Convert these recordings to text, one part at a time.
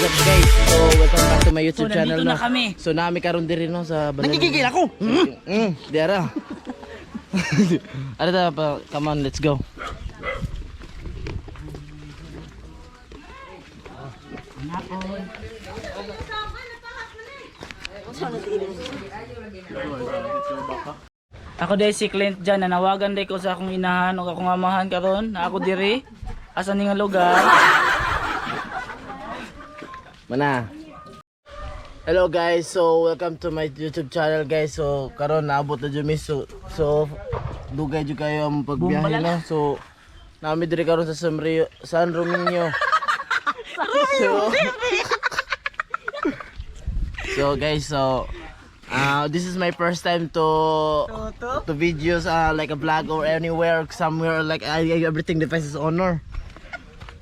up, guys? So welcome back to my YouTube So, channel, nandito no? na kami. So nami karon diri, no, sa balay. Nagigigil ako. Diara. Ano ta pa? Come on, let's go. Ako dahil si Clint dyan, nanawagan dahil ko sa akong inahan o akong amahan karon na ako diri. Asa ni nga lugar? Mana. Hello guys, so welcome to my YouTube channel, guys. So karon naabot na jud mi, so dugay jud kayo ang pagbiyahe, no. So nami diri karon sa San Rio, San Romeo. So guys, so this is my first time to videos, like a vlog or anywhere somewhere, like everything device is honor.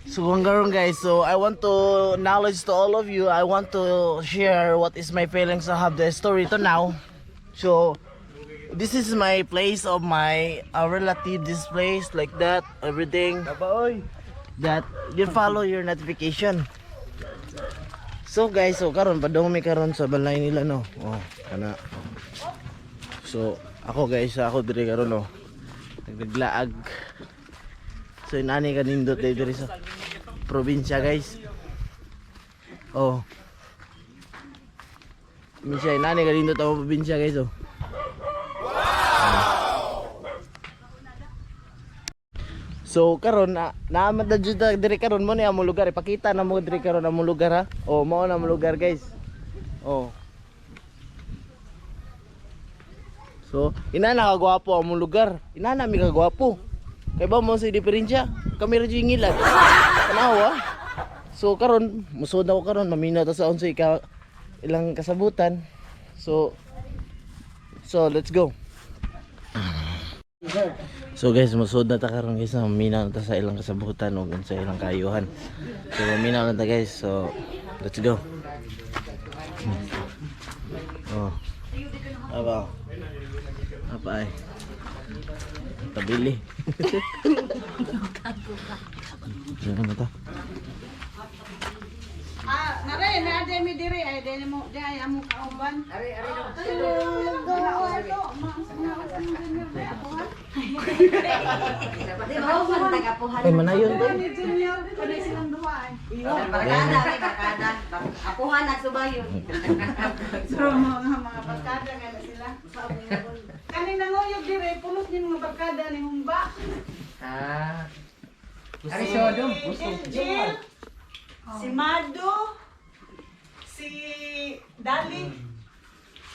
So hanggang guys, so I want to knowledge to all of you. I want to share what is my feelings. I have the story to now. So this is my place of my relative. This place like that, everything. That you follow your notification. So guys, so karon padung mi karon sa balay nila, no. Oh, kana. So ako guys, ako diri karon, no. Naglaag. So inani kanindot diri sa probinsya, guys. Oh. Probinsya, inani kanindot ang probinsya, guys, oh. So karon na naamad na jud ta diri karon mo ni among lugar, ipakita na mo diri karon among lugar, ha. Oh, mao na among lugar, guys. Oh. So, inana kagwapo among lugar. Inana mi kagwapo. Kay ba mo sa diferensya? Kami ra jud ngilad. Tanawa. So karon musod ako karon, maminaw ta sa unsay ka ilang kasabutan. So let's go. So guys, musod na ta karon, guys, na maminaw na ta sa ilang kasabutan ug unsa ilang kayuhan. So maminaw na ta, guys. So let's go. Oh. Aba. Apa ay? Tabili. Diyan na ta. Ah, nare, na ade mi diri ay dili mo di ay amo kauban. Are are Di ba man tagapuhan? Ay, manayon to. Ni Junior, kanay silang duha ay. Barkada, may barkada. Apuhan at subayon. So mga barkada kay sila. Kani nanguyog diri pulos ni mga barkada ni Humba. Ah. Ari sodom. Si Jill, si Mado, si Dali,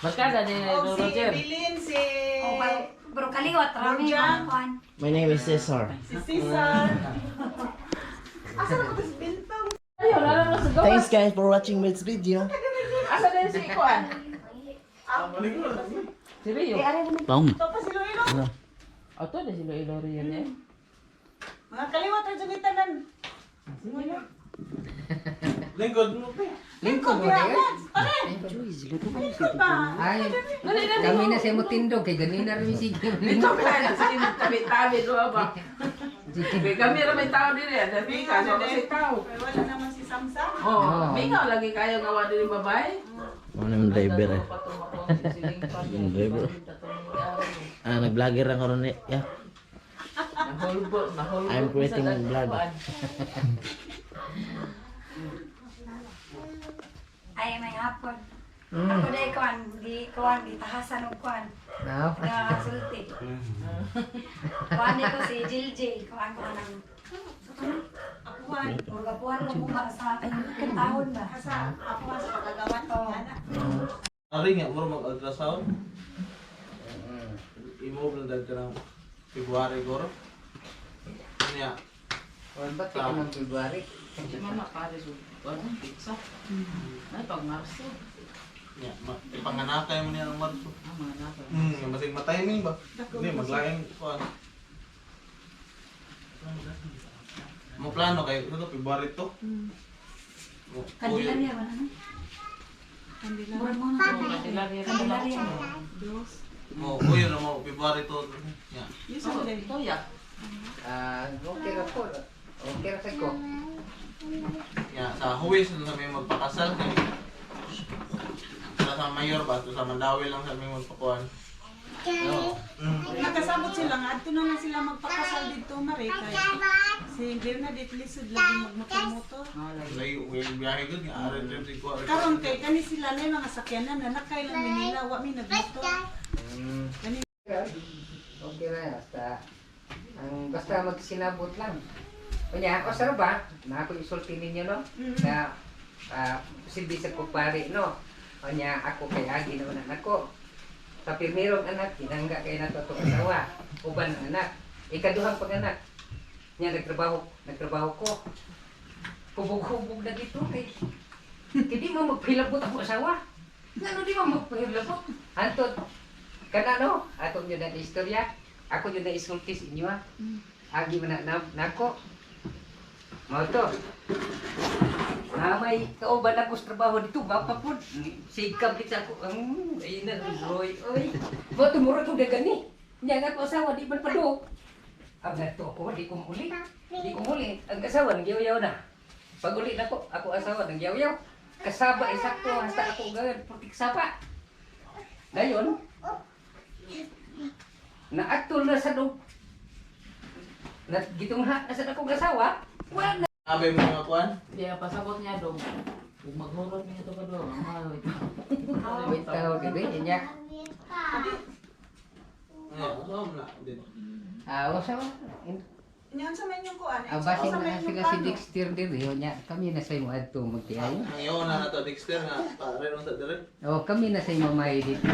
Barkada ni o si Bilin, si Oh, pero kaliwat rami Burjang. kuan. My name is Cesar. si Cesar. Asa na ko si Bintang? Thanks guys for watching this video. Asa din si Kuan? Si Rio. Pong. Ito pa si Loilo. Ato na si Loilo Rio niya. Mga kaliwat ra jud tanan. Lingkod mo kayo? Pare. Lingkod ba? Ay, kami na sa mutindog kay ganina rin sige. Dito ka na sige tabi-tabi do ba? Kay kami ra may tao diri, dami ka so kasi tao. Ay, wala naman si Samsam. Oh, mingaw lagi kayo nga wa diri babay. Ano yung driver eh? Yung driver. Ah, nag-vlogger ang karon eh. Yeah. Nahulbot, nahulbot. I'm creating sa vlog. kuan. Ay may hapon. Ako dai kuan, gi kuan gitahasan og kuan. No. Sulti. Kuan ni ko si Jill Jill, kuan ko nang Apuhan. Magapuan ko mukha sa tahon ba. Sa apuhan sa pagkagawan. Oo. Ana. Ari nga, mura mag-ultrasound. I-move na dahil ka ng February goro. Ano ya? Ba't ka ng February? Si mama pare so kuan pizza. Ay pag Marso. Ya, ipanganakay mo niya ng Marso. Ah, mga napa. Masig matiming ba? Hindi, maglaing kuan. Mo plano kay ito February to. Kandilaria ba na? Murag mo na. Candelaria. Candelaria. Mo kuyo na mo February to. Ya. Oh, ito ya. Ah, okay ra po. Okay ra sa ko. Ya, Sa huwis na sa may magpakasal kay sa mayor ba to sa Mandawi lang sa may magpakuan. Oo. Nakasabot sila nga adto na lang sila magpakasal didto mare kay si Bernadette lisod lagi magmotor-motor. Layo yung biyahe gud nga ari trip si kuan. Karon kay kani sila na yung mga sakyanan na nakay lang Manila wa mi nagmotor. Kani Okay na, basta ang basta magsinabot lang. Kunya, ako sa ba? Na ako isulti ninyo no? Na silbi sa kupari no. Kunya ako kay agi naman anak ko. Sa primerong anak, hinangga kay nato atong asawa. Uban ang anak. Ikaduhang pag-anak. Nya nagtrabaho, nagtrabaho ko. Hubog-hubog na dito kay kay di mo magpilabot ako asawa. Ngano di mo magpilabot? Antod kana no, ato nyo na istorya. Ako nyo na isulti sa inyo ha. Agi man na, nako. Mao to. Na may kauban ako sa trabaho dito, bapa po. Sigkab kita ako. Ay na, Roy. Oy. Mao to mura kong dagani. Nya nga ako asawa, di man pa do. Ang nato ako, di ko muli. Di ko muli. Ang asawa, nagyaw-yaw na. Pag uli na ko, ako asawa, nagyaw-yaw. Kasaba, isakto, hasta ako gawin, putik sapa. Ngayon, naatol na sa dog. Na gitungha na sa akong asawa, wala na. Abay mo nga kuan. Di ang pasabot niya dong. Ug maghurot niya to ka dong. Ang mahal ito. Wait, tao, gabi, niya. Ano, so na din. Ah, wasa Nyan sa may inyong kuan. Ang basin na sila si Dexter din, yun niya. Kami na sa imo adto magtiay. Ang iyo na na to Dexter nga pare ron sa dire. Oh, kami na sa imo may dito.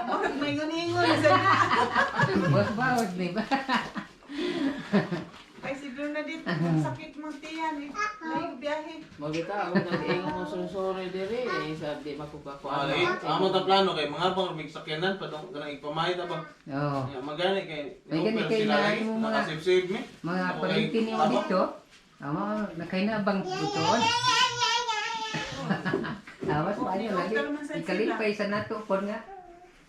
Murag may ngungingon sa na. Boss bawas di ba? Kay si Bernadette ang sakit mong tiyan eh. Layo biyahe. Magita ako nag-ingon mo sunsuri diri eh, sa di makukakuan. Ah, lagi. Amo ta plano kay mga pang mig sakyanan padong kanang ipamahit ba. Oh. Ya magani kay May gani kay sila na lagi, yung mga- nakasave-save mi. Mga Ako kay parinti niyo tabak. dito. Amo, nakainabang buton. Awas pa niyo lagi. Ikalipay sa nato pon nga.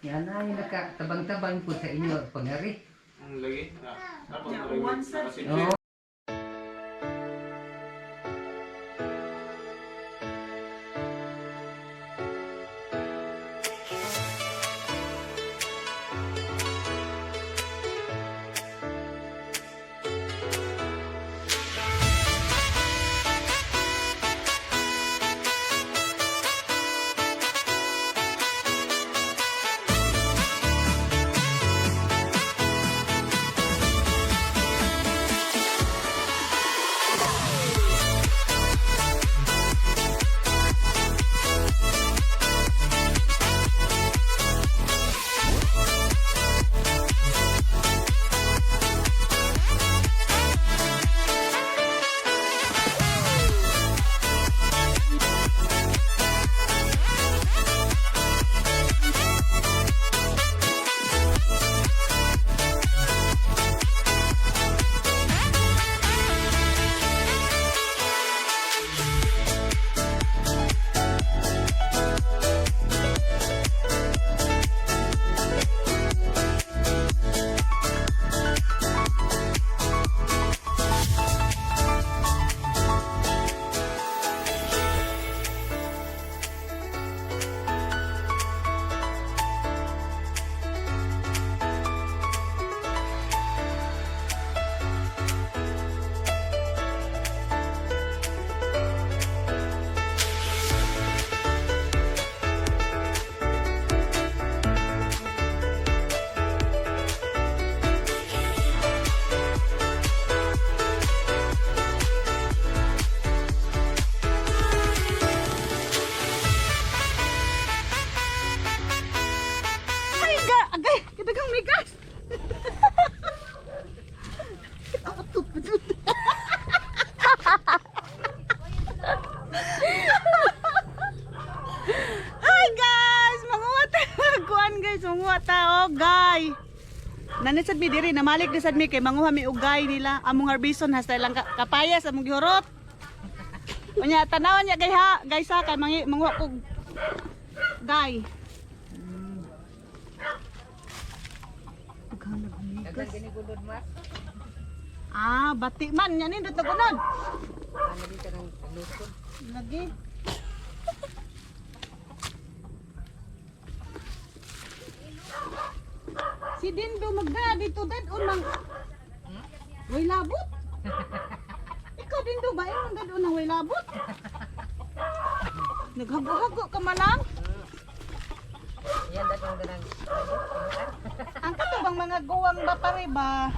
Yan na yung nakatabang-tabang po sa inyo pangari. Ang lagi. Ah, tapos Ya, lagi, one set. nakasave-save. Oo. Ay ga, agay, kadagang may gas. Hi guys, manguha ta kuan guys, manguha ta oh gay. Nanisad mi diri namalik ni sad mi kay manguha mi og gay nila among harbison hasta lang kapayas among gihurot. Unya tanawan niya gay ha, guys ha kay mangi manguha kog gay. Dagan gani gulod mas. Ah, bati man nya nindot na gunod. Ano dito ng lusod. Lagi. Si Dindo magda dito dad unang way labot. Ikaw Dindo ba imong dad unang way labot? Naghago-hago ka man lang. Yan datong ganang. Ang kato bang mga guwang ba pare ba?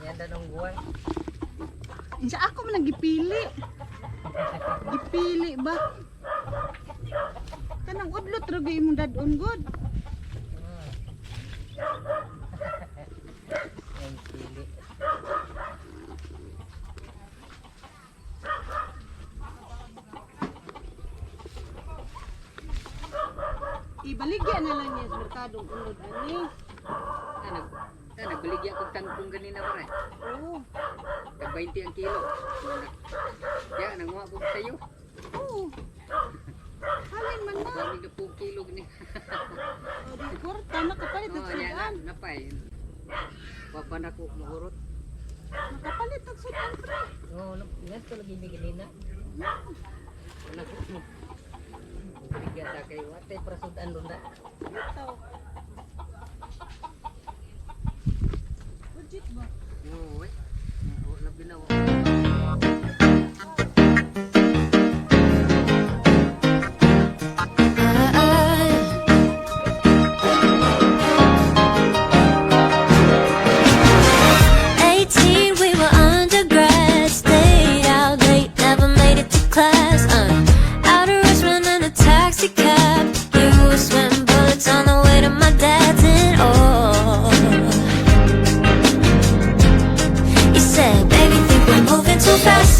Yan datong guwan. Insa ako man ang gipili. Gipili ba? Kanang udlot ra gyud imong dad-on gud. Yan pili. Ibaligya na lang niya sa merkadong unod ani. Ah, nagbaligya kog tangkong ganina pare. Oo. Tag 20 ang kilo. Ya, nanguha ko sayo. Oo. Halin man na. Dami na po kilo gani. O di kwarta nakapalit og Oh, yan sudan. na napay. Papa na ko muhurot. Nakapalit og sudan pre. Oh, yan to lagi ni ganina. Wala ko. Baligya ta kay watay para sudan ron na. Bitaw. Legit ba? Oo, eh. Oo, labi na. Oh. 18, we were undergrad. Stayed out late, never made it to class. Out of Richmond in a taxi cab. You were sweating bullets on the way to my dad's, and oh. You said, "Baby, think we're moving too fast."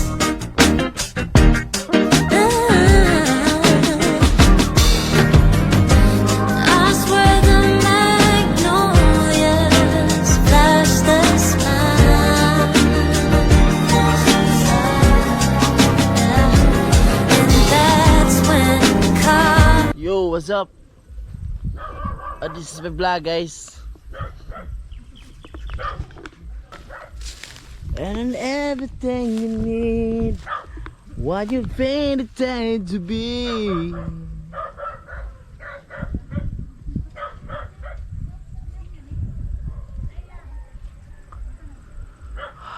I swear the magnolias flash the smile. And that's when caught. Yo, what's up? This is my vlog, guys. And everything you need, what you paid it to be.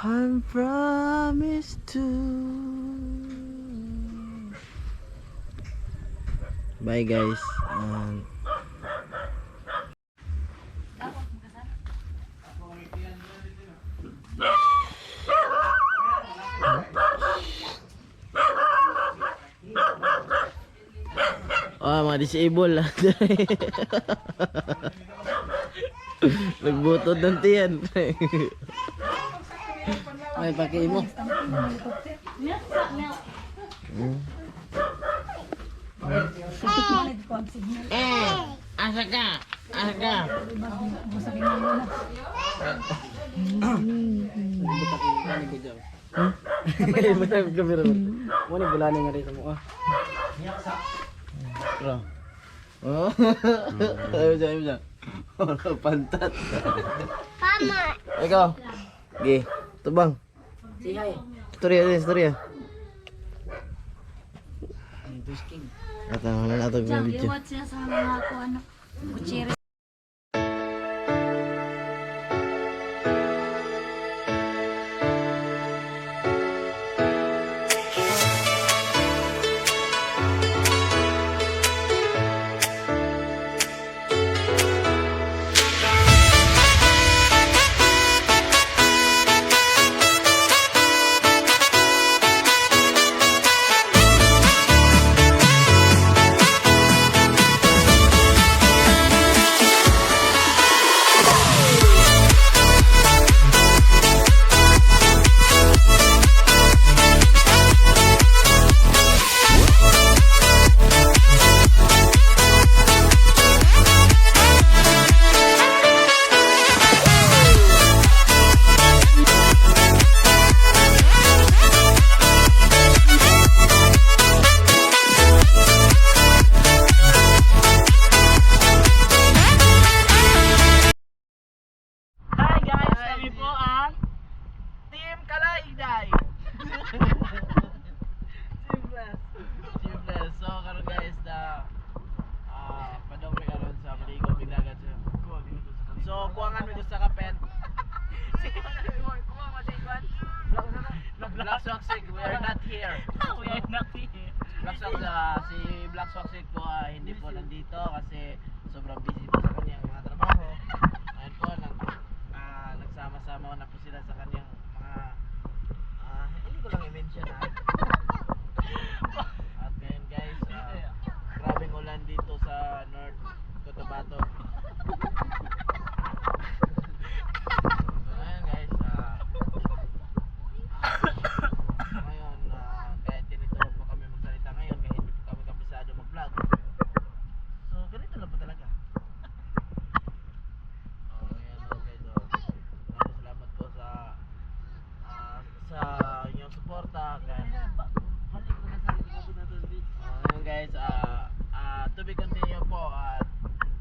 I'm promised to. Bye guys. Ah, mga disabled lah. Nagbutod ng tiyan. Ay, paki mo. Eh, asa ka? Asa ka? Basta kamera mo. Mo ni bulani nga rin sa mukha. Bro. Oh. Ayun siya, ayun siya. Pantat. Tama. Ikaw. Ge, tubang. Say hi. Storya din, storya. At ang wala na ito video. Giwat siya sa mga kuan kutsiri. Black Soxic, we are not here. We are not here. Black Sox, si Black Soxic po hindi po nandito kasi sobrang busy po sa kanyang mga trabaho. Ayun po, nagsama-sama na po sila sa kanyang mga hindi ko lang i-mention ha. At ngayon guys, grabing ulan dito sa North Cotabato. So ngayon guys, ngayon, kahit ganito po kami magsalita ngayon, kahit hindi po kami kabisado mag-vlog. So, ganito lang po talaga. Oh, ayan, okay. So, maraming salamat po sa inyong suporta. Kaya, Balik ko na sa likod. Oh, ayun guys, to be continue po at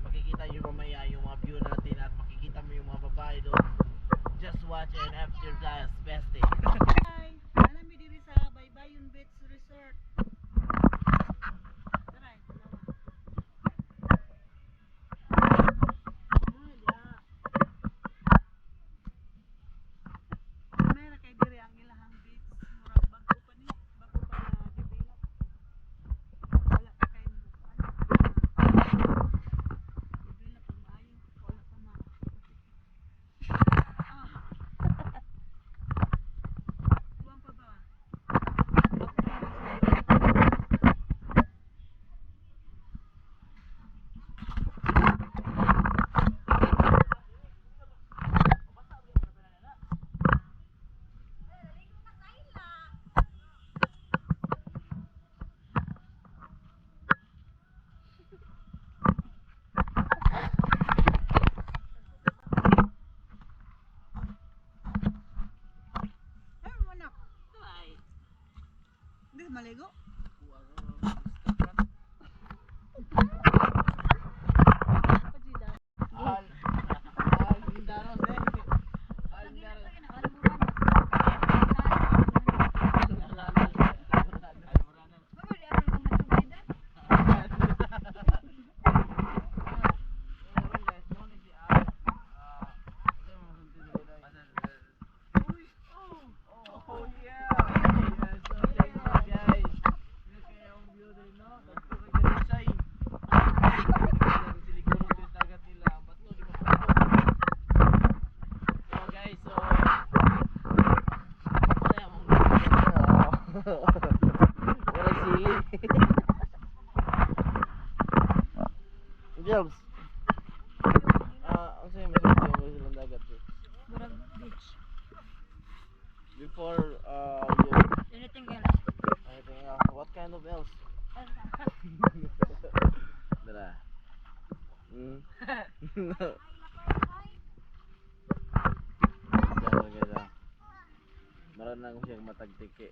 makikita nyo mamaya yung mga view natin at makikita mo yung mga babae doon. Just watch and after that, best day. Hi. Naa mi diri sa Baybayon Beach Resort. Tara, tanawa. Ah, diha. Meron kay diri ang ilahang beach. Murag bago pa ni, bago pa na develop. Wala pa kay ano. Develop pa maayo, wala pa ma. Ah. Buwang pa ba? Ay, wala. Hindi ka maligo? Al, Al Mindaros eh. Al Mindaros. Oh yeah! Yes, so thank you guys. Look at ang view din, no? Dagko kay Dalisay. Siliguro din dagat nila. Ang bato, di maputo. So guys, so wala mong wala sili. Jobs. Ang sa'yo, may sulti mo silang dagat eh. Murag beach. Before you Anything else? anything else, what kind of else? Dara. Dara guys ah. Maran na ko siyang matagtiki.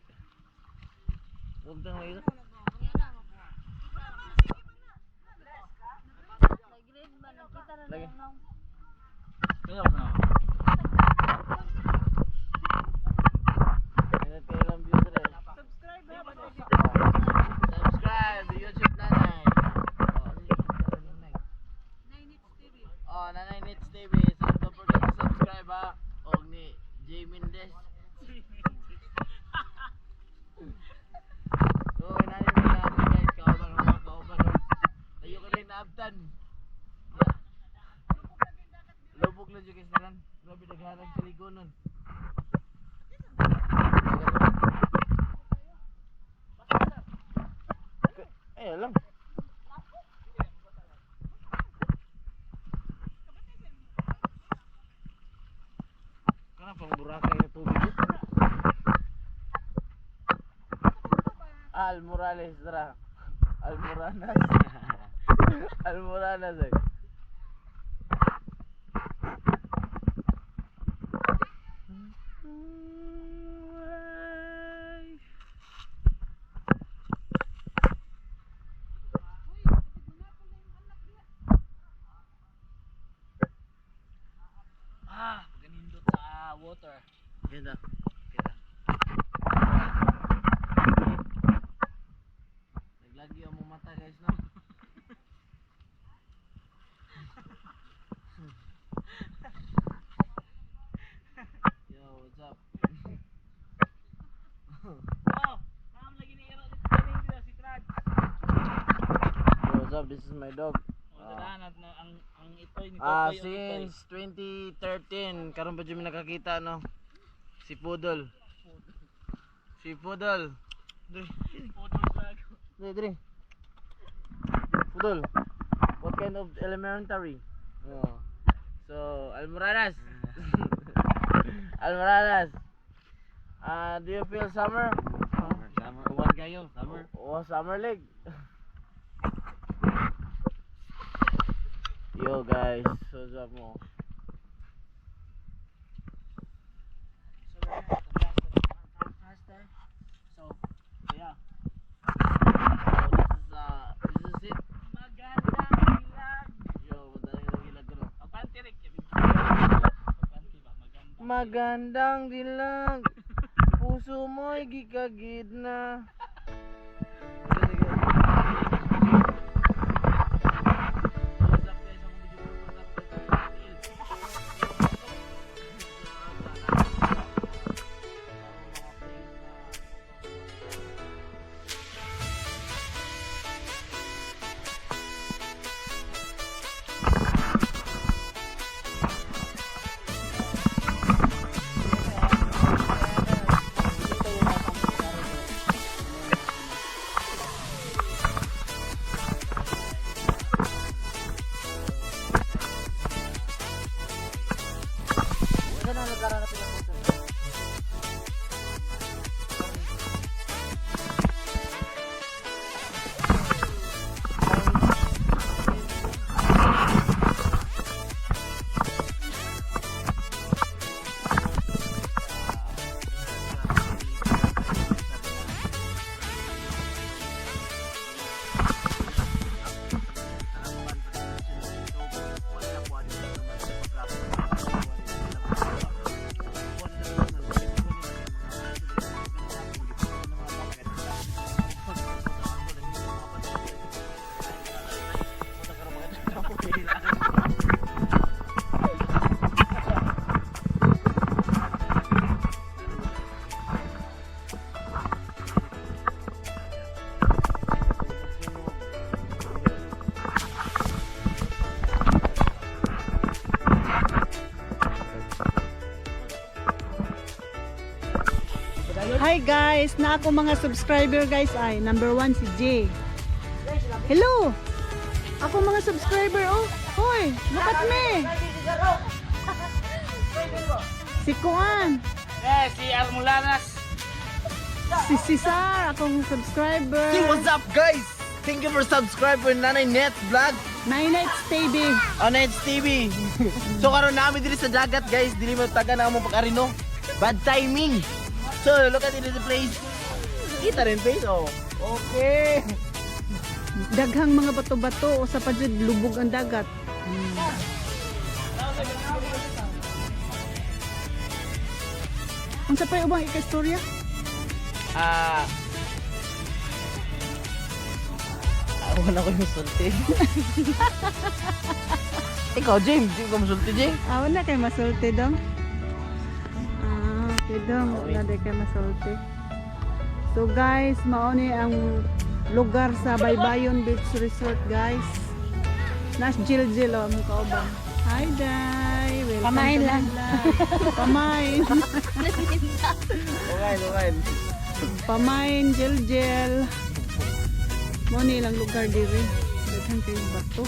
Huwag kang may Lagi. Kaya ko na. Ingat kayo lang view dre. Subscribe ha, basta Subscribe to YouTube Nanay. Oh, Nanay. Oh, Nanay Nits TV. So don't forget to subscribe ha. Og ni J Mendez. So, inani mo na ako guys. Kauban mo, kauban mo. Tayo ka rin naabtan. Yeah. Lubog lang dyan guys nalan. Grabe naghanag sa ligo nun. Eh, alam. Kana pang Boracay na tubig eh. Al Morales tara. Al Moranas. Al Moranas eh. Ganindot sa water. Ganda. Ganda. Naglagi ang mong mata guys no. Yo, what's up? this is my dog. Ang itoy ni Ah, Popoy ang itoy. since 2013, karon pa jud mi nakakita, no. Si Poodle. Si Poodle. Dre, Poodle vlog. dre, dre. Poodle. What kind of elementary? Oh. So, Almoranas. Almoranas. Ah, do you feel summer? Summer, summer. Uwan kayo, summer. Oh, summer leg. Yo guys, what's up mo? So, yeah. So this is it. Magandang dilag. Yo, magandang dilag ko, no? Papanti Rick. Papanti ba? Maganda. Magandang dilag. Puso mo'y gikagid na. Sige, sige. What's up guys? Ang video ko, what's up guys? Hi guys, na ako mga subscriber guys ay number 1 si Jay. Hello. Ako mga subscriber, oh. Hoy, look at me. Si Kuan, Eh, si Armulanas. si Cesar, akong subscriber. Hey, what's up guys? Thank you for subscribing Nanay Net Vlog Nine Nights TV. on Nets TV. So karon namin diri sa dagat guys, dili mo taga na mo pagkarino. Bad timing. So look at it the place. Kita rin face, oh. Okay. Daghang mga bato-bato o sa pa jud lubog ang dagat. Unsa pa ubang ika-istorya? Ah. Ah, wala ko yung sulti. Ikaw, James, di ko masulti, James. Ah, wala kay masulti dong. Ah, okay dong, wala di kay masulti. So guys, mao ni ang lugar sa Baybayon Beach Resort, guys. Nas Jill Jill oh, among kauban. Hi Day. Welcome Pamain to lang. my vlog. Pamain. Okay, okay. Pamain Jill Jill. Mao ni ilang lugar diri. Daghan kay bato.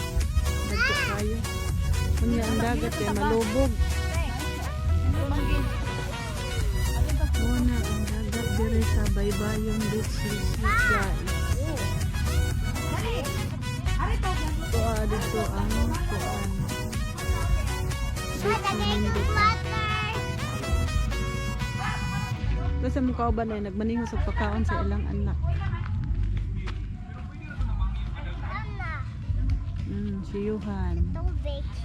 Dagko kayo. Unya ang dagat kay malubog. Muna ang dagat diri sa Baybayon Beach Resort, guys. Kuha dito ang kuan. Basta mukha ba na nagmaningo sa pagkaon sa ilang anak. Si Yuhan.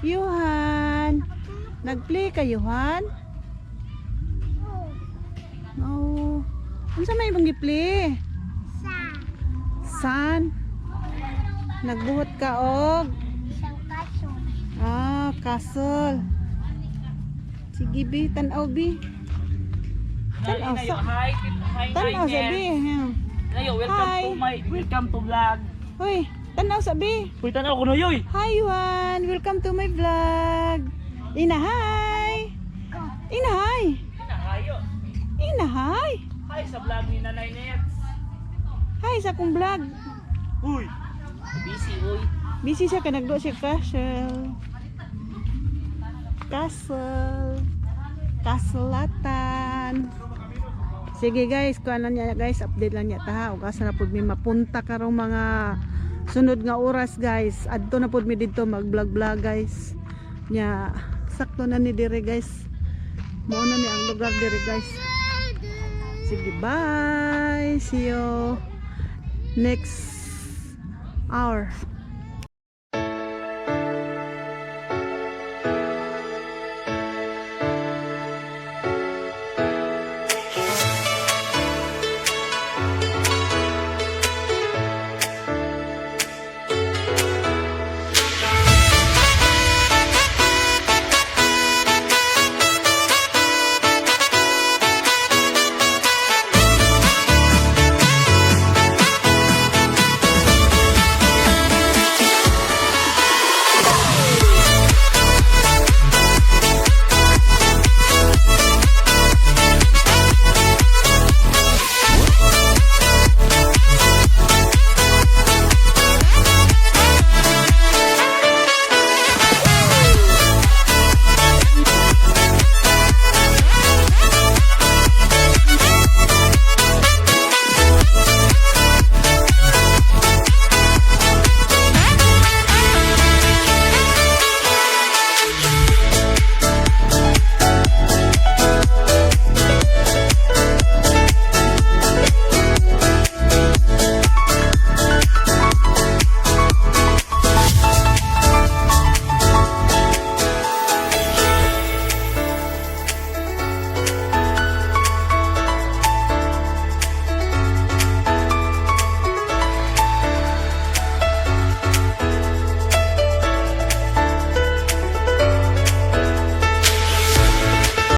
Yuhan! Nagplay ka, Yuhan? Oo. Unsa may ibang gi-play? San? Nagbuhat ka og? Ah, castle. Sige, bi. Tanaw, bi. Tanaw sa... Hi, hi, Tanaw sa, bi. Nayo, welcome Hi. to my, welcome to vlog. Hoy, Tanaw sabi. Uy, tanaw ko no yoy. Hi Juan, welcome to my vlog. Ina hi. Ina hi. Hayo. Ina hi. Hi sa vlog ni Nanay Nets. Hi sa akong vlog. Uy. Busy uy. Busy siya kay nagduwa siya castle. Castle. Kaslatan. Sige guys, kuan lang niya guys, update lang niya ta ha. Ug asa na pud mi mapunta karong mga sunod nga oras guys. Adto na pud mi didto mag-vlog-vlog guys. Nya sakto na ni dire guys. Mao na ni ang lugar dire guys. Sige, bye. See you next hour.